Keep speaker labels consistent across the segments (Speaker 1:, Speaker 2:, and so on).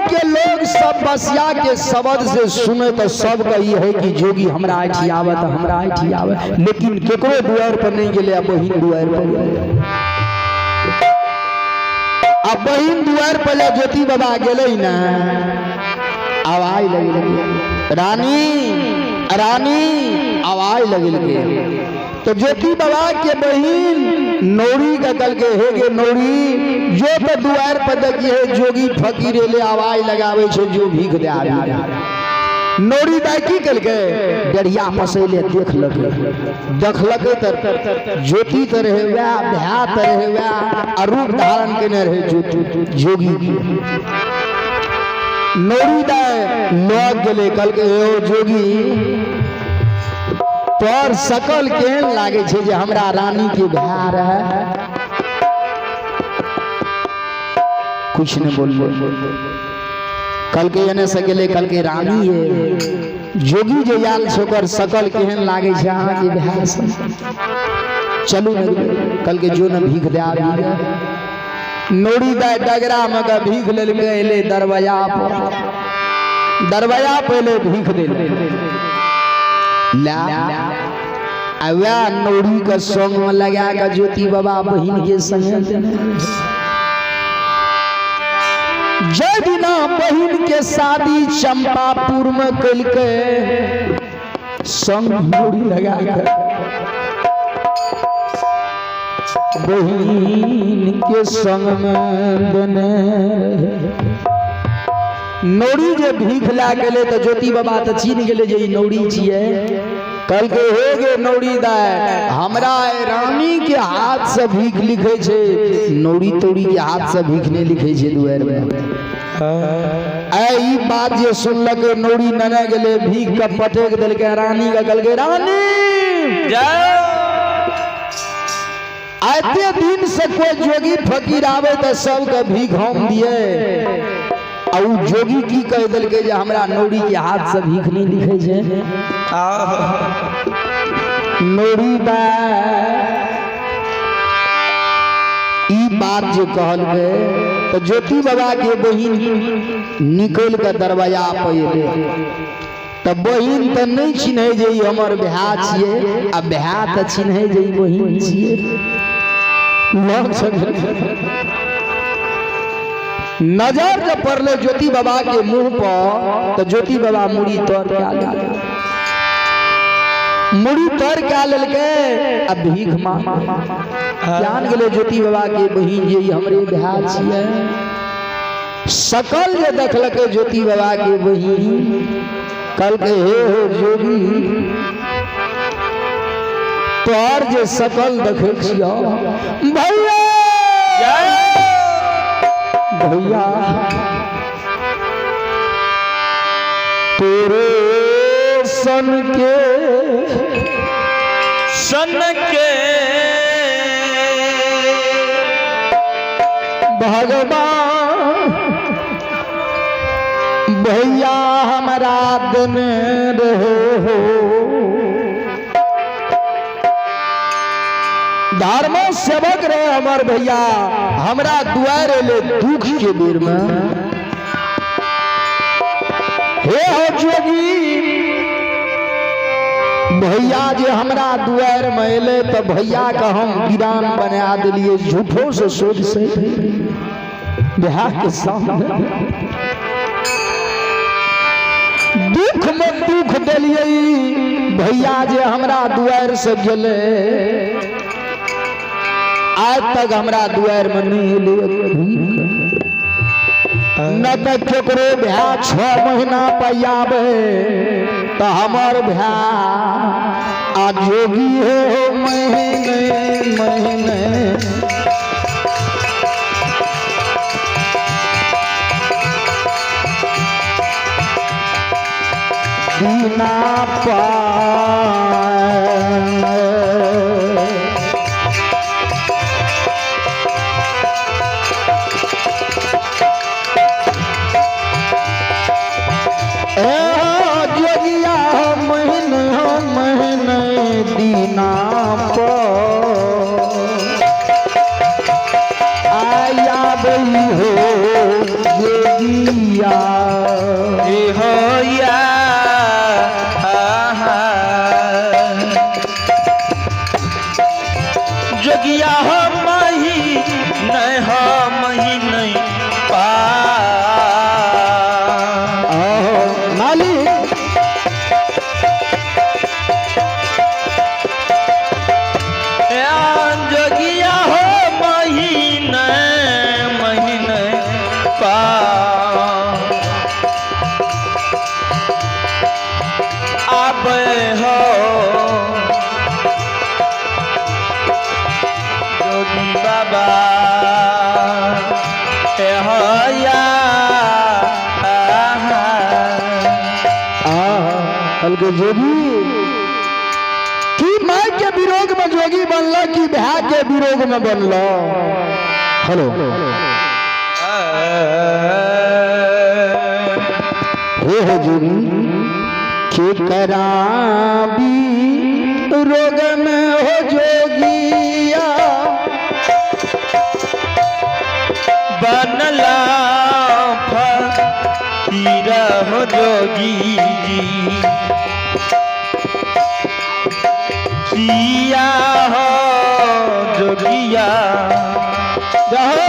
Speaker 1: के लोग सब बसिया के शब्द से सुने तो सबके ई है कि जोगी हमरा एठी आवत, हमरा एठी आवत, लेकिन केकरो दुआर पर नहीं गेले। आ बहिन दुआर पर गेले। आ बहिन दुआर पर ले ज्योति बाबा गेले ना, आवाज लगे रानी रानी, आवाज लगे। तो ज्योति बाबा के बहिन नौरी का कल के हे गे नौरी, जो तो दुआर पर देखी है जोगी फकीर ले आवाज लगावे छे, जो भीख दे आबी। नौरी दाई की कलके डरिया पसैले देख लके, देखलके त ज्योति त रहे वएह, भ्या त रहे वएह, आ रूप धारण केने रहे ज्योति जोगी के। नौरी दाई लग गेले, कहलकै हे ओ जोगी, तोर सकल केहन लागे छै जे हमरा रानी के भाय रहे? कुछ नहीं बोलले। कहलकै एने से गेलै, कहलकै रानी ये, जोगी जे आयल छै ओकर सकल केहन लागे छै अहाँके भाय से? चलू ने। कहलकै जो ने भीख दे आबी। नौरी दाइ डगरा में के भीख लेलकै, एलै दरवाजा पर, दरवाजा पर एलै, भीख देलै ला, आ वएह नौरी के संग में लगा के ज्योति बाबा बहिन के संगे देने। जय दिना बहिन के शादी चंपापुर में कलकै, संग नौरी लगा के बहिन के संग में देने। नौरी जे भीख लए गेलै तऽ ज्योति बाबा तऽ चिन्ह गेलै जे ई नौरी छियै। कहलकै हे गे नौरी दाय, हमरा रानी के हाथ से भीख लिखै छै, नौरी तौरी के हाथ से भीख नहि लिखै छै दुआरि मे। ऐ ई बात जे सुनलकै नौरी, नने गेलै, भीख के पटक देलकै रानी के। कहलकै रानी, एते दिन से कोई जोगी फकीर आवे तऽ सबके भीख हम दिए, आ उ जोगी की कहि देलकै जे हमरा नौरी के हाथ से भीख नहि लिखै छै? नौरी बा ई बात जे कहलकै तऽ ज्योति बाबा के बहिन निकलि कऽ दरवाजा पर एलै तऽ बहिन तऽ नहि चिन्है जे ई हमर भाय छियै, आ भाय तऽ चिन्है जे ई बहिन छियै। लग नजर जब पड़ले ज्योति बाबा के मुंह पर तो ज्योति बाबा मुड़ी तर के लेलकै, मुड़ी तर के लेलकै आ भीख मांग जान गेलै ज्योति बाबा के बहिन जे ई हमरे भाय छियै। सकल जे देखलकै ज्योति बाबा के बहिन, कहलकै हे हो जोगी, तोहर जे सकल देखै छियौ भैया, भैया तोरे सन के
Speaker 2: सन के
Speaker 1: भगवान भैया हमरा देने रहे हो। धर्म सेवक रहे हमर भैया, हमरा दुआर एले दुख के बेर में। हे हो जोगी भैया, जे हमरा दुआर में एले तो भैया के हम वीरान बना दिलिए झूठो से शोध से बिहार के सामने दुख में दुख दिलिए। भैया जे हमरा दुआर से गेले, आज तक हमरा दुआर में नहीं एले न तऽ केकरो भाय 6 महीना पर आबे, तऽ हमर भाय आ जोगी हो महीने महीने बिना पाए। जोगिया महीने महीने दीना पर आया हो। जोगिया।
Speaker 2: हो या आहा। जोगिया हो मही नहीं हो मही नहीं पा।
Speaker 1: आहो मालिक।
Speaker 2: जोगिया हो महीने महीने पा। आबे हो जोगी बाबा हे हो या आहा।
Speaker 1: आहा कहलकै जोगी की माय के विरोग में जोगी बनल कि भाई के विरोग में बनल? हेलो हे हो जोगी के कराबी रोग में हो जोगिया।
Speaker 2: बनला फकीर हो जोगी जी किया हो जोगिया।
Speaker 1: जाहो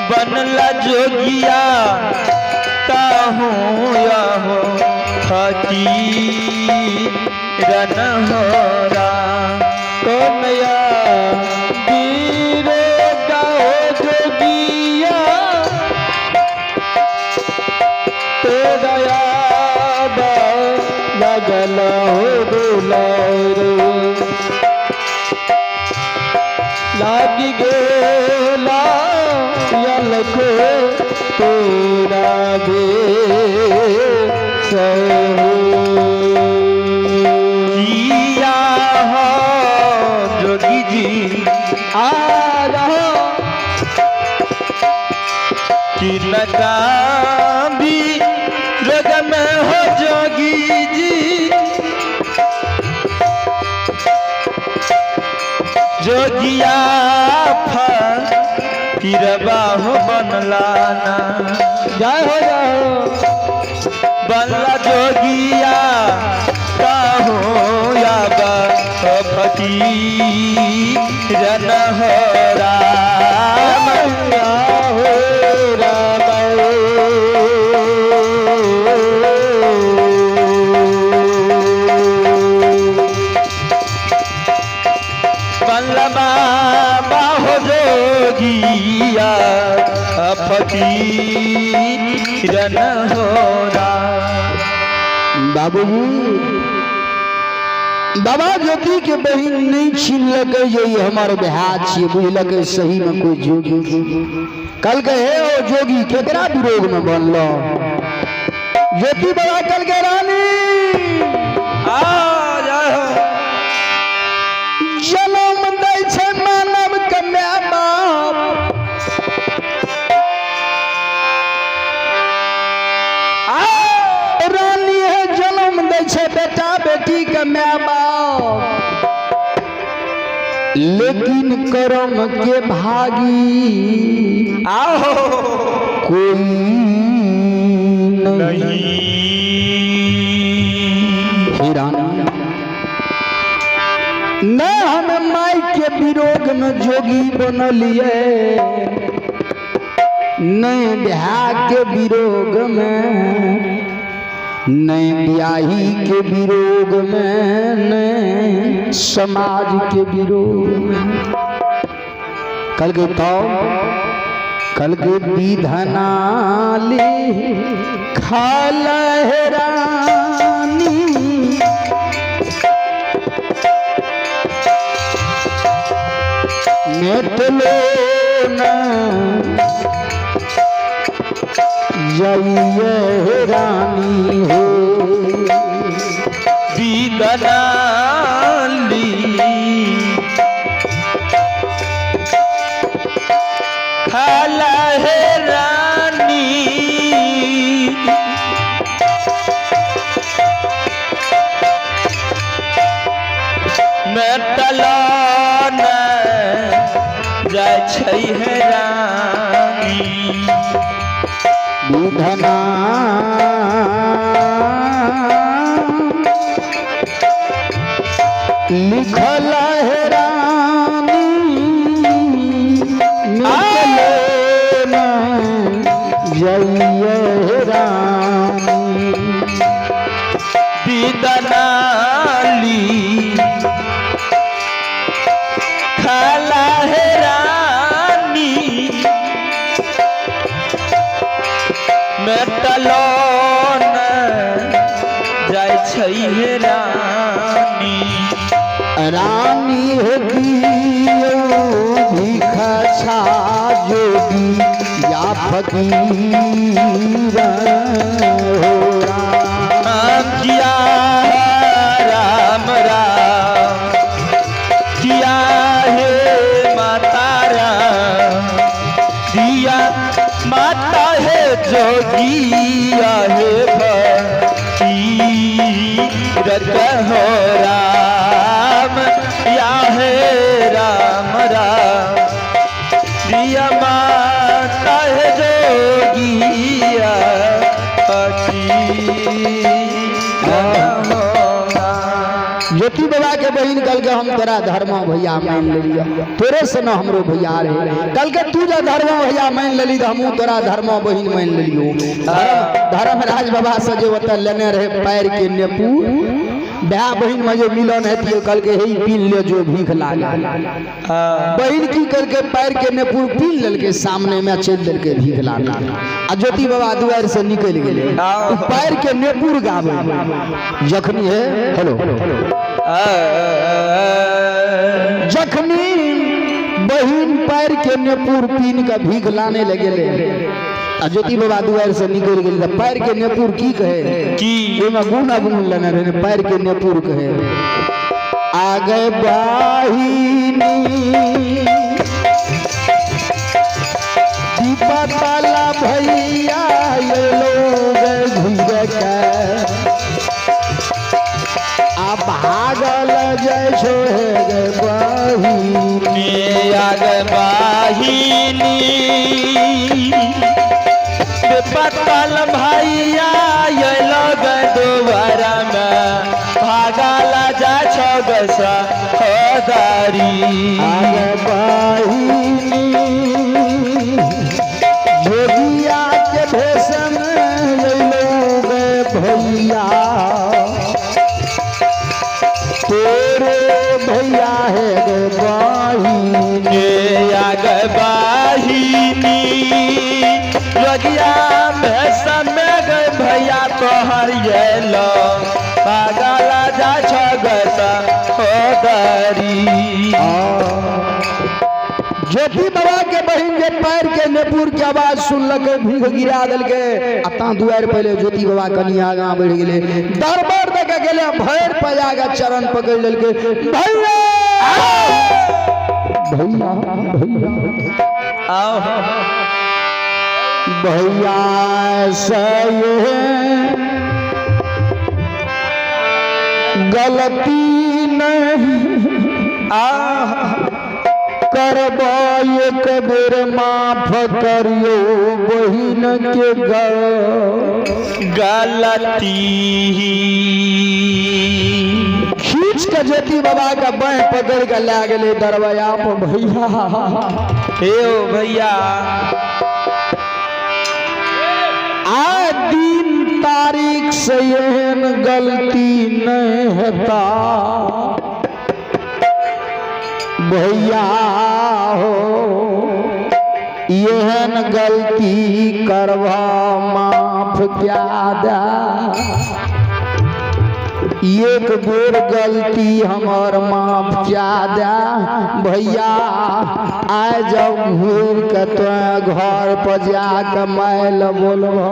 Speaker 2: बनला जोगिया ताहू याहो फकीर रन हो राम।
Speaker 3: कन्हैया वीर गाओ जोगिया तेरा लगल हो दुलार लागी गेला यलको तेरा बे
Speaker 2: किया हो जोगी जी
Speaker 1: आ जाहो
Speaker 2: किनका भी रोग में हो जोगी जी। जोगिया फकीरबा हो बनलाना।
Speaker 1: जय हो जय हो।
Speaker 2: बनला जोगिया काहो या फकीर रन हो राम।
Speaker 3: हो राम।
Speaker 2: बनला बाबा हो जोगिया फकीर रन हो राम।
Speaker 1: बाबूजी बाबा ज्योति के बहिन नहीं छीनलकै जे ई हमर भाय छियै, बुझलकै सही में कोई जोगी। कल के हे ओ जोगी केकरा विरोग में बनल? ज्योति बाबा कल के रानी
Speaker 2: आ जय हो।
Speaker 1: जन्म दै छै मानव के my बाप, आ रानी है जन्म दै छै बेटा बेटी के my बाप, लेकिन कर्म के भागी
Speaker 2: आओ
Speaker 1: कोई नहीं।
Speaker 2: नहीं।
Speaker 1: हे रानी न हम माई के विरोग में जोगी बनलिए, नहीं ब्याह के विरोग में, नहीं ब्याही के विरोग में, नहीं समाज के विरोग में। कल के तो कल के विधनाली खाल रानी मेटलो न जाइए रानी हो।
Speaker 2: बीदनाली खाला है रानी मैं तला न जाय छै है रानी।
Speaker 1: विधना लिखल है रानी निकले न जइए रानी।
Speaker 2: विदनाली खाला है रानी मेटलो न जाइ छै हे रानी।
Speaker 1: रानी हो दियो भिखा जोगी या फकीर हो राम।
Speaker 2: किया राम राम किया हे माता राम दिया माता है जोगिया हे फकीर हो राम या हे राम राम दिया माता है जोगिया फकीर हो राम।
Speaker 1: ज्योति बाबा के बहिन कल के हम तोरा धर्म भैया मान लेलियो, तोरे से न हमरो भैया रे। कल के तू जो धर्म भैया मान लेली तो हमहू तोरा धर्म बहिन मान लेलियो। धर्मराज बाबा से जे ओतऽ लेने रहे पैर के नेपू, भाय बहिन में जे मिलन हेतियो कल के हे पीन ले जो भीख लागल। बहिन की करके पैर के नेपुर पीन लेलके, सामने में चलि देलके भीख लागल आ ज्योति बाबा दुआरि से निकलि गेलै। ओ पैर के नेपुर गाबै जखनी हे हेलो जखनी बहिन पैर के नेपुर पीन के भीख लाने लगे आ ज्योति बाबा दुआरि से निकलि गेलै तऽ पैर के नेपुर की कहे
Speaker 2: की
Speaker 1: ओहिमे गुण अवगुण लेने रहे ने, पैर के नेपुर कहे आगे बाहिनी दीपतला भैया ये लोग घूर के आ भागल जय छोड़े गे बहिनी।
Speaker 2: आग बाहिनी पतल भैया ये लोग दोबारा में भागल जा छो होदारी।
Speaker 1: आगे बाहिनी जोगिया के भेष में ये लोग भैया तेरे भैया है गे बाहिनी।
Speaker 2: आग बाहिनी जोगिया भेष में गे भैया तोहर ये लो भागल जा छो होदारी।
Speaker 1: ज्योति बाबा के बहिन जे पैर के नेपुर के आवाज सुनलकै भीख गिरा देलकै आ ता दुआरि पहिले ज्योति बाबा कनि आगाँ बढ़ि गेलै, दरबार दऽ के गेलै भरि पजा के चरण पकड़ि लेलकै, भैया भैया भैया
Speaker 2: आओ
Speaker 1: भैया से ये गलती नहीं करबो एक बेर माफ करियो बहिन के
Speaker 2: गलती।
Speaker 1: खींच के ज्योति बाबा के बाँह पकड़ के लए गेलै दरवाजा पर भैया।
Speaker 2: हे ओ भैया
Speaker 1: आ दिन तारीख से एहन गलती नहीं हेता भैया हो, एहन गलती करबा माफ क्या दा। एक बेर गलती हमर माफ क्या दा भैया। आइ जब घूर के तो घर पर जाके मायल बोलबो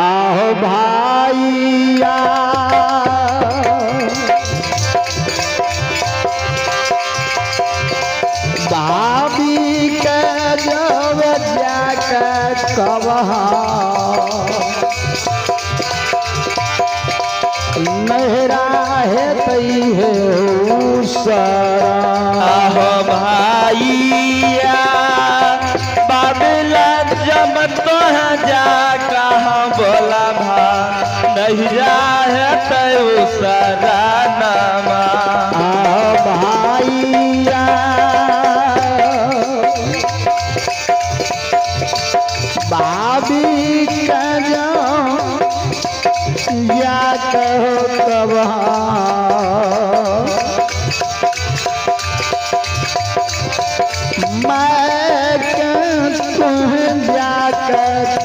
Speaker 1: आहो भाइया भाभी के जब जाके कबहा नहरा है तई है सारा।
Speaker 2: आहो भाइया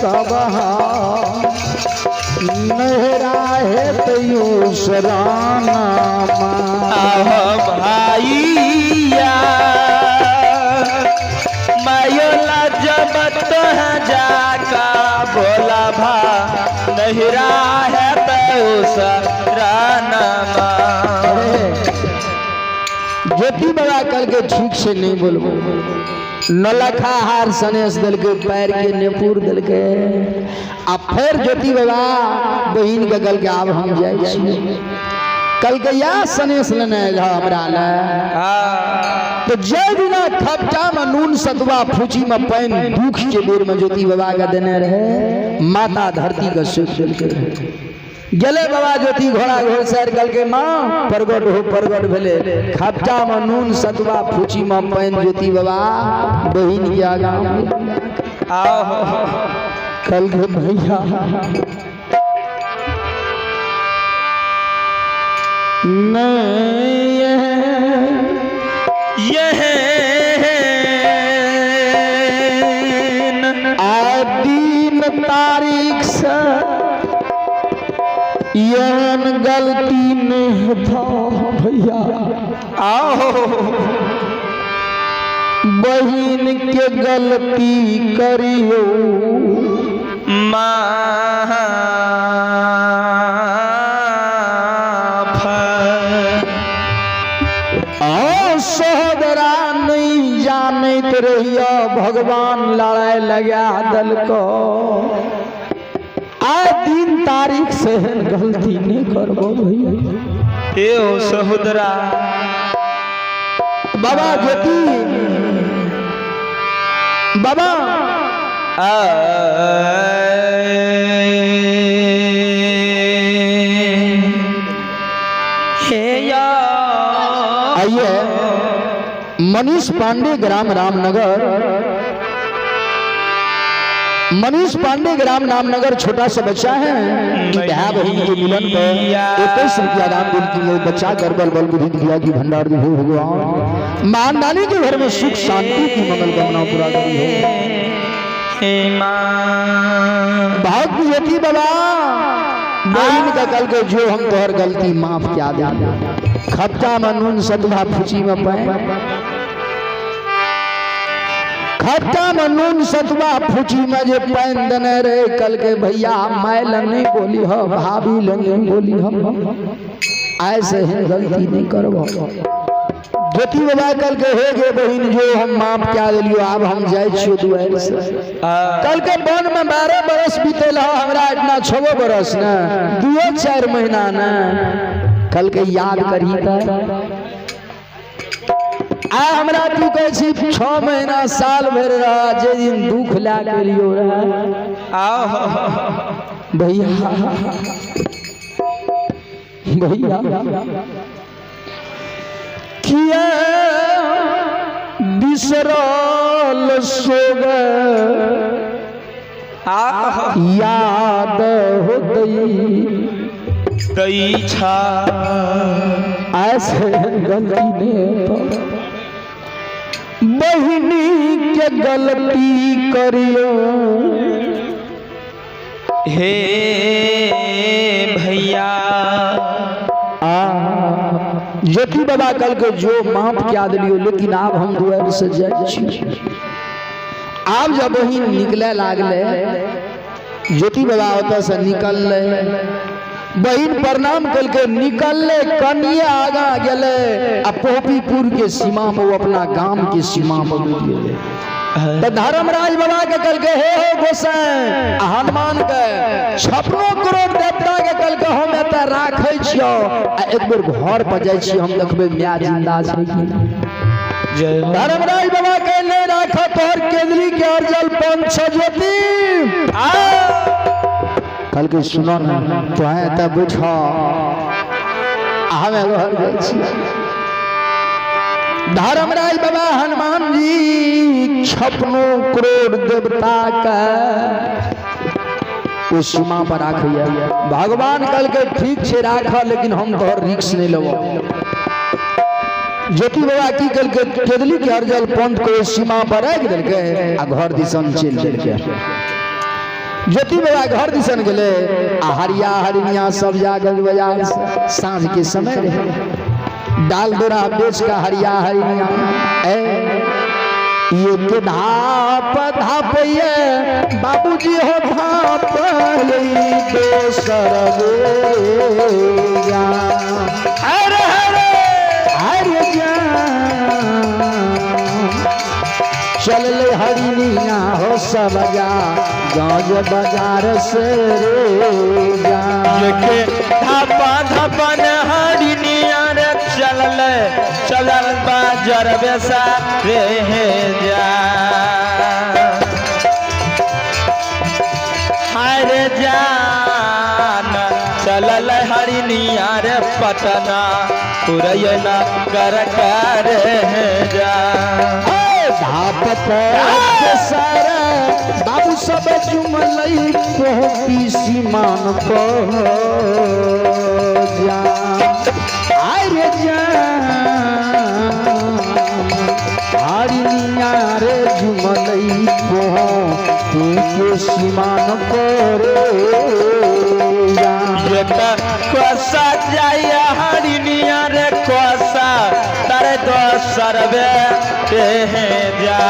Speaker 1: सकब नहरा है तयू सराना।
Speaker 2: आह भाइया मायोला जब तोह जाका बोला भा नहिरा है तो सरानमा।
Speaker 1: ज्योति बाबा कल के ठीक से नहीं बोलबो। नौलखा हार सनेस दिलके, पैर के नेपुर दिलके। आ फिर ज्योति बाबा बहिन के कल के आब हम जाइ छी, कल के या सनेस लेने आयल ह हमरा ले। तो जय दिना खपटा में नून सतुआ फूची में पानि दुख के बेर में ज्योति बाबा के देने रहे, माता धरती के सुख दिलके रहे। गेले बाबा ज्योति घोड़ा घोड़सर कल के माँ प्रगट हो, प्रगट भेले। खपटा में नून सतुआ फूची में पानि ज्योति बाबा बहिन के आगा
Speaker 2: आहो
Speaker 1: कल के भैया नहीं
Speaker 2: यह
Speaker 1: आ दिन तारीख से एहन गलती नहीं था भैया।
Speaker 2: आहो
Speaker 1: बहिन के गलती करियो
Speaker 2: माफ।
Speaker 1: आ सहोदरा नहीं जानैत रहियो, भगवान लड़ाई लगा दलको। आ दिन तारीख से एहन गलती नहीं करबो भैया।
Speaker 2: ए ओ सहोदरा
Speaker 1: बाबा ज्योति बाबा
Speaker 2: आ हे या
Speaker 1: आइए मनीष पांडे ग्राम रामनगर, मनीष पांडे ग्राम रामनगर छोटा सा बच्चा है कि भाई बहन के मिलन पर 21 रुपया दान दिल की बच्चा गरबल बल बुद्धि दिया की भंडार दी हो भगवान। मानदानी के घर में सुख शांति की मंगल कामना पूरा करी हो।
Speaker 2: हे माँ
Speaker 1: भाग ज्योति बाबा बहन का कल के जो हम तोहर गलती माफ क्या दे। खपटा में नून सतुआ फूची में पाए, खपटा में नून सतुआ फूची में जे पानि देने रहे कल के भैया माय लग नहीं बोली हो, भाभी लग नहीं बोली हो, ऐसे ही गलती नहीं करबो। ज्योति बाबा कल के हे गे बहिन जो हम माफ क्या दिलियो, आब हम जाइ छियो दुआरि से। कल के वन में 12 बरस बीतल हो, हमरा इतना 6 बरस न 2-4 महीना न। कल के याद करही त आ हमरा तू कहै छी 6 महीना साल भरि रह, जे दिन दुख लए के लियो रह।
Speaker 2: आहो
Speaker 1: भैया भैया किया बिसरल सोग
Speaker 2: आहो
Speaker 1: याद हो गई
Speaker 2: दई छा
Speaker 1: ऐसे गलती ने तो बहिनी के गलती करियो।
Speaker 2: हे भैया
Speaker 1: आ ज्योति बाबा कल के जो माफ क्या दिलियो, लेकिन आब हम दुआर से जाइ छी। आब जब बहिन निकले लागले, ज्योति बाबा ओतऽ से निकलले, बहिन प्रणाम कलके निकलले, कनिए आगा गेले आ पोपीपुर के सीमा में वो अपना गांव के सीमा में गेले। तो धर्मराज बाबा के कल के हे हो गोसाई आ हनुमान के 56 करोड़ देवता के कल के हम एतऽ राखै छियौ आ एक बेर घर पर जाइ छी हम देखबै माय जिंदा छै कि नहि।
Speaker 2: जय हो।
Speaker 1: धर्मराज बाबा के नहीं राख तोहर केंद्री के अर्जल पंच ज्योति। कल के सुनो ना तो है तब बुझ हमें घर जाइ छी। धर्मराज बाबा हनुमान जी 56 करोड़ देवता का उस सीमा पर राखिए। भगवान कल के ठीक से राख, लेकिन हम तोहर रिक्स नहीं लेबो। ज्योति बाबा की कल के केदली के अर्जल पंथ को सीमा पर राख दिलके आ घर दिसन चलि देलके। ज्योति बाबा घर दिसन गेले आ हरिया हरिनिया सब जागल बाजार से। साँझ के समय रहे, डाल डोरा बेच का हरिया हरिनिया ए ये के धाप धाप ये बाबूजी हो धाप दोसर जा।
Speaker 2: हरे हरे
Speaker 1: हरे जा चल हरिनिया हो सब जा गाँव बाजार से रे जा।
Speaker 2: के धापा धापन हरिनिया रे चलल चलल बाजर बेसा रे जा। हरे जान चलल हरिनिया रे पटना पुरैना कर कर जा।
Speaker 1: धाप सर बाबू सब चुमलई पहुँची सीमान पर जा। आरे जा हरिनिया रे झुमलई पहुँची के सीमान पर जा।
Speaker 2: ये कोसा जाइया हरिनिया रे कोसा तारे दोसर बे जा।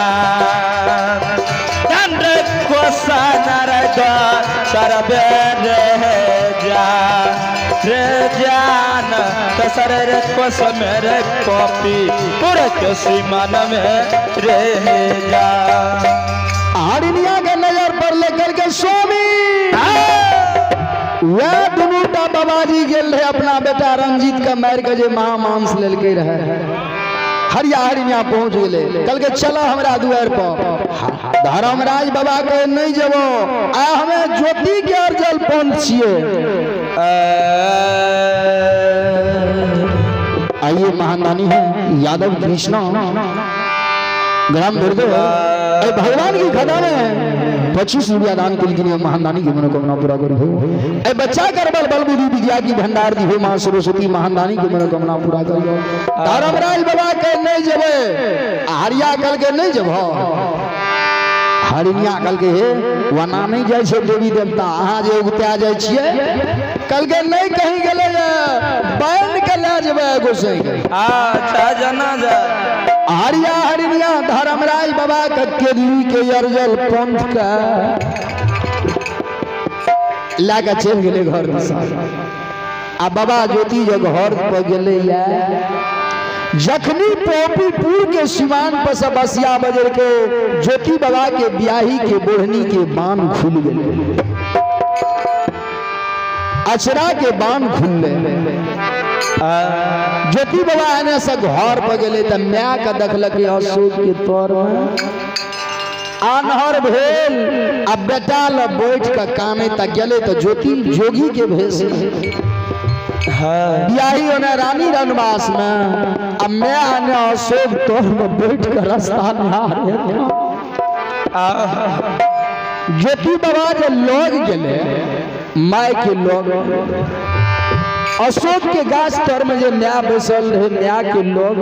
Speaker 2: रे कोसा नर दोसर बे रे जा रे जान तसर रे कोस मेरे कॉपी पूरे के सीमान में रे जा।
Speaker 1: हरिनिया के नजर पर लेकर के स्वामी वह दुनूटा बाबाजी गेल रहे अपना बेटा रंजीत के मार के जे महामांस लेलकै रहे। हरिया हरिनिया पहुंच गेले, कल के चला हमरा दुआर पर। धर्मराज बाबा के नहीं जेबो, आ हमें ज्योति के अर्जल पंथ छिए। आइए महादानी है यादव कृष्णा ग्राम दुर्गे भगवान की खदा में 25 रुपया दान के लिए महादानी की मनोकामना पूरा करी हो। ए बच्चा करबल बल बुद्धि विद्या की भंडार दी हो मां सरस्वती महादानी की मनोकामना पूरा करी हो। धर्मराज बाबा के नहीं जेबे, हरिया कल के नहीं जेबो। हरिनिया कल के हे वना नहीं जाय छै देवी देवता, अहाँ जे उगता जाय छियै कल के नहीं कहीं गेले बैन के ले जेबै गोसाई के।
Speaker 2: अच्छा जना जा।
Speaker 1: हरिया हरिनिया धर्मराज बाबा के केदली के अर्जल पंथ के लए के चलि गेलै घर दिशा। आ बाबा ज्योति जे घर पर गेलै या जखनी पोपीपुर के सिवान पर से बसिया बजर के ज्योति बाबा के ब्याही के बोढ़नी के बांध खुल गेलै, अचरा के बांध खुलले। ज्योति बाबा एने से घर पर गेलै तऽ my के देखलकै अशोक के तर में आन्हर भेल आ बेटा ल बैठ के काने त गेलै तऽ ज्योति जोगी के भेष बियाही ओने रानी रनवास में आ my एने अशोक तर में बैठ के रास्ता निहारे। ज्योति बाबा जे लग गेलै my के लग, अशोक के गाछ तर में जे न्याय बैसल रहे न्याय के लोग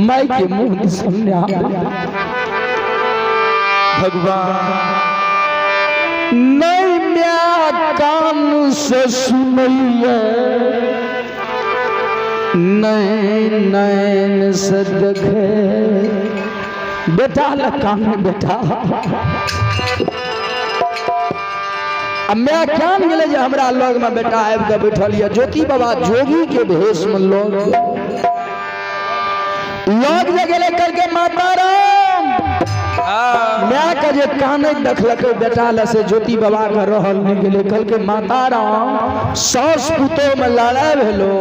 Speaker 1: माय के मुंह दिसन न्याय।
Speaker 2: भगवान
Speaker 1: नहीं म्या कान से सुनैया नहीं नैन से देखे बेटा ल कान बेटा। आ मैं ज्ञान गेलै जे हमरा लग में बेटा आबि कऽ बैठल यऽ। ज्योति बाबा जोगी के भेष में लग लग जे गेलै कहलकै माता राम। My के जे कानै देखलकै बेटा ल से ज्योति बाबा के रहल नहि गेलै। कहलकै माता राम सास पुतोह में लड़ाइ भेलो,